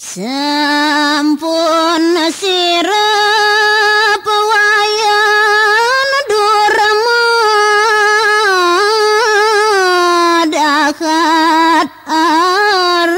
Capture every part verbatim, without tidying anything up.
Sampun sirep wayan durma dahat arep.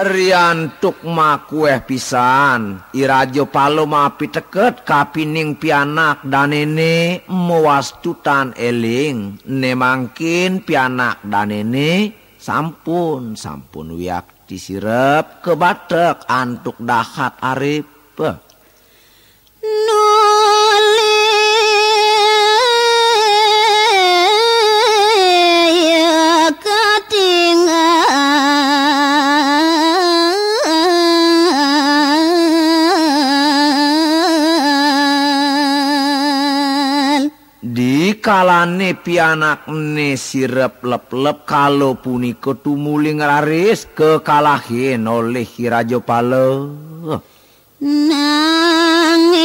Riantuk makuéh pisan, I Raja Pala mapiteket kapining pianak danéné mawastu tan éling, né mangkin pianak danéné sampun, sampun wiakti sirep kabatek antuk dahat arep. Nulih katingal. Dikalané pianakné sirep leplep kala punika tumuli ngraris kakalahin olih I Raja Pala. Nanging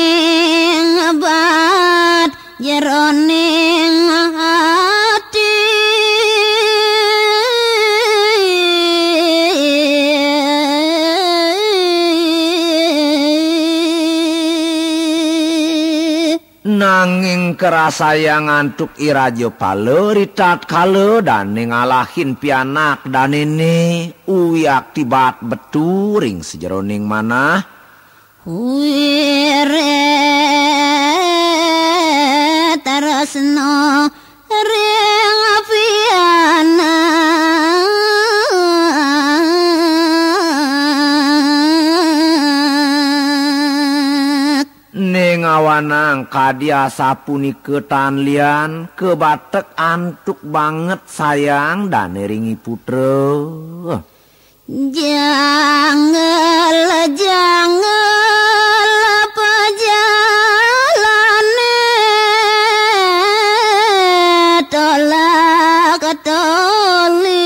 bat jeroning ati. Nanging karasayang antuk I Raja Pala ritatkala dané ngalahin pianak danéné, uwiakti bat betu ring sajeroning manah. Wiréh tresna ring pianak. Ning awanang kadi asapunika tan lian, kabatek antuk banget sayang dané ring i putra. Janggel-janggel pajalané tolak-tolih.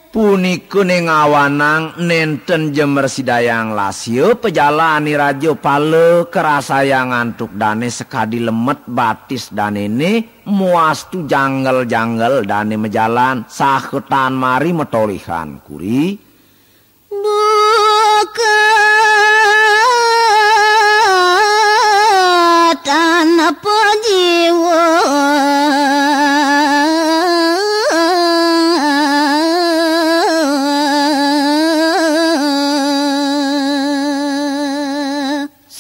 Punika ning awanang nénten ja mrasidayang lasia pajalan I Raja Pala, karasayang antuk dané sakadi lemet batis danéné, muastu janggel-janggel dané majalan, saha tan mari matolihan kuri. Buka tanpa jiwa.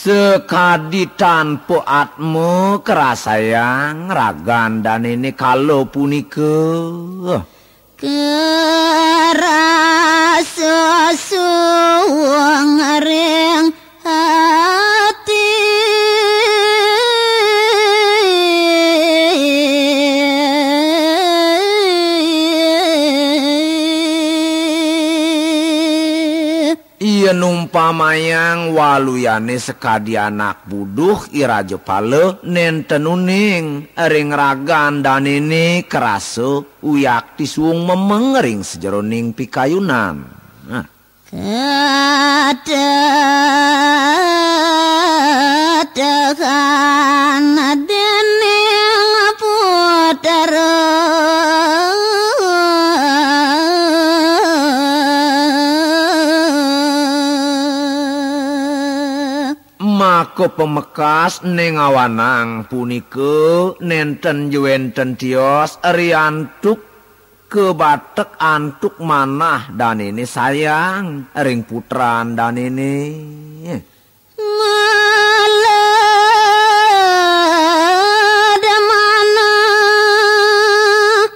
Sakadi tanpa atma karasayang ragan danéné kala punika. Karasa suwung ring ati. Yén umpamayang waluyané sakadi anak buduh I Raja Pala, nénten uning ring ragan danéné karasa wiakti suwung memeng ring sajeroning pikayunan. Nah. Katetehan déning putra. Maka pamekas ning awanang punika nénten ja wénten tios riantuk kabatek antuk manah danéné sayang ring putran danéné. Malad manah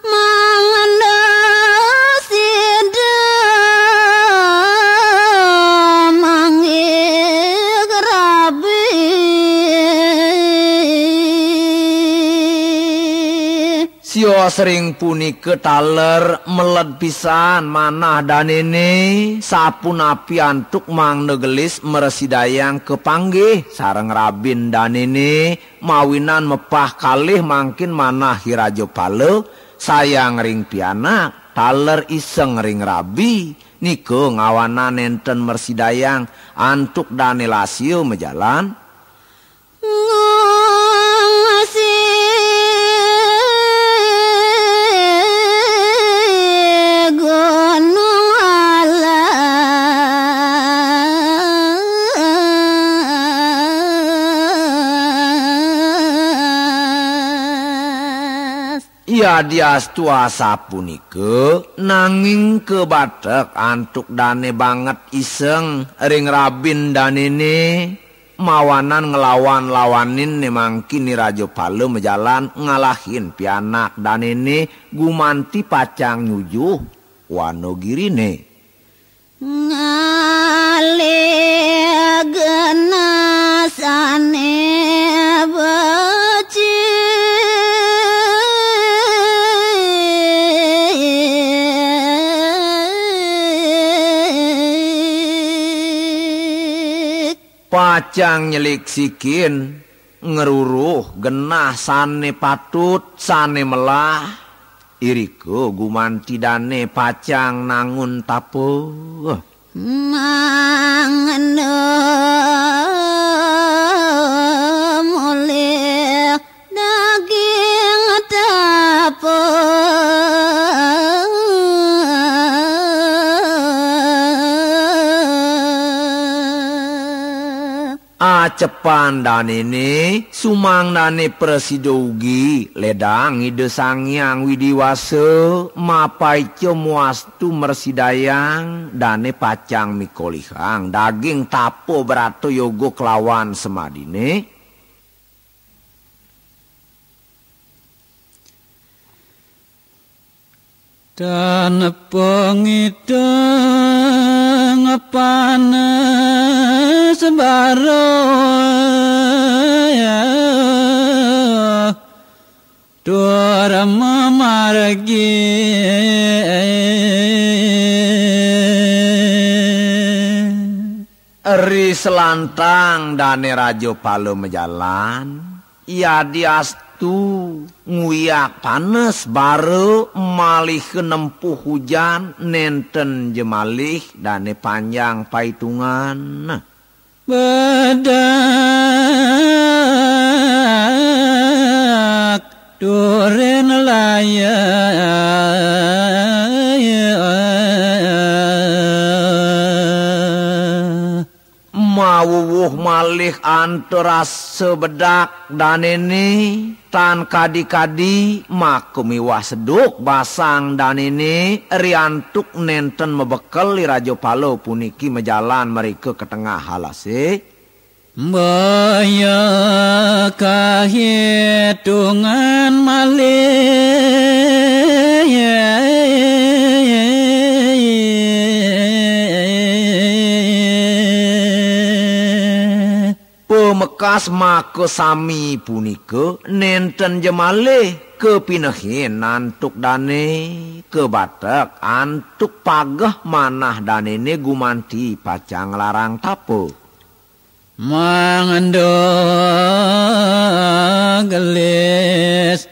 mangda sida manggih rabi. Sios ring punika taler meled pisan manah danéné, sapunapi antuk mangda gelis mrasidayang kapanggih sareng rabin danéné, mawinan mepah kalih mangkin manah I Raja Pala, sayang ring pianak, taler iseng ring rabi, nika ngawanan nénten mrasidayang antuk dané lasia majalan. Ngungsi Yadiastu asapunika, nanging kabatek antuk dane banget iseng ring rabin danene, mawanan nglawan-lawanin ne mangkin Ni Rajapala majalan ngalahin pianak danene gumanti pacang nyujuh wanagirine. Ngalih genah sane becik. Pacang nyeliksikin, ngruruh genah sane patut, sane melah, irika gumanti dane pacang nangun tapa. Mangda mulih daging tapa. Acepan danene, sumangdane prasida ugi, ledang Ida Sang Hyang Widi Wasa, mapaica muastu mrasidayang dane pacang mikolihang daging tapa brata yoga kelawan samadine. Tan pangiteng panes bara, tur mamargi. Ri selantang dane Rajapala majalan, yadiastu nguyak panes bara malih nempuh ujan, nenten ja malih dane panjang paitungan. Bedak turin laya. Mawuwuh malih antarasa bedak danene, tan kadi-kadi maka miwah seduk basang danene, riantuk nenten mabekel I Rajapala puniki majalan mrika ka tengah alase. Mbaya kahitungan malih. Pamekas maka sami punika nenten ja malih kapinehin antuk dane, kabatek antuk pageh manah danene gumanti pacang nglarang tapa. Mangda gelis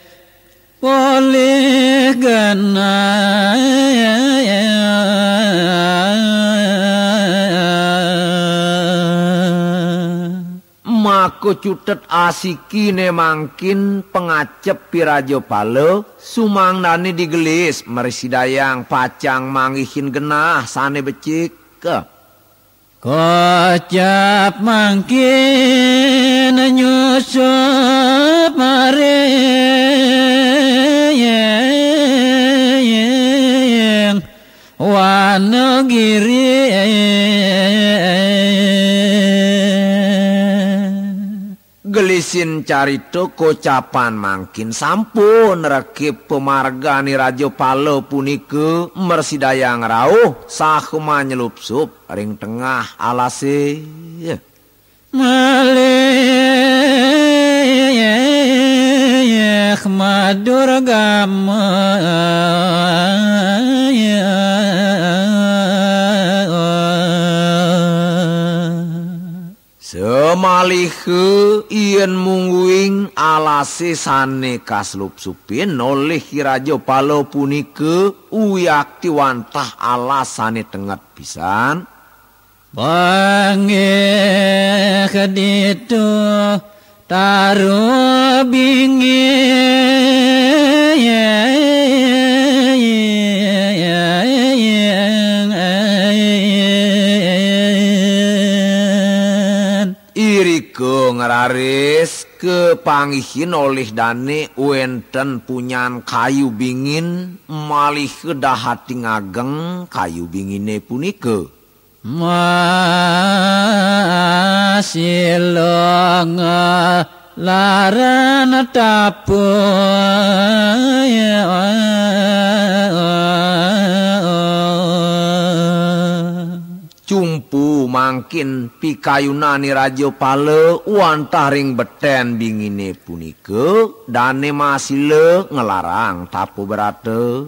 polih genah. Maka cutet asikine mangkin pangacep I Rajapala, sumangdane digelis mrasidayang pacang manggihin genah sane becik. Kocap mangkin nyusup maring wanagiri. Gelisin carita kocapan mangkin sampun rekip pamargane Rajapala punika mrasidayang rauh saha manyelupsup ring tengah alase. Malih madurgama. Samaliha yen mungguing alase sane kaslupsupin olih I Rajapala punika, uyakti wantah alas sane tenget pisan. Panggih ditu taru bingin. Irika Raris kapanggihin olih dane wenten punyan kayu bingin, malih kedah ati ngageng kayu bingine punika. Masila ngelaran tapu. Cumpu mangkin pikayunane Rajapala wantah ring beten bingine punika, dane masila ngelarang tapu brata.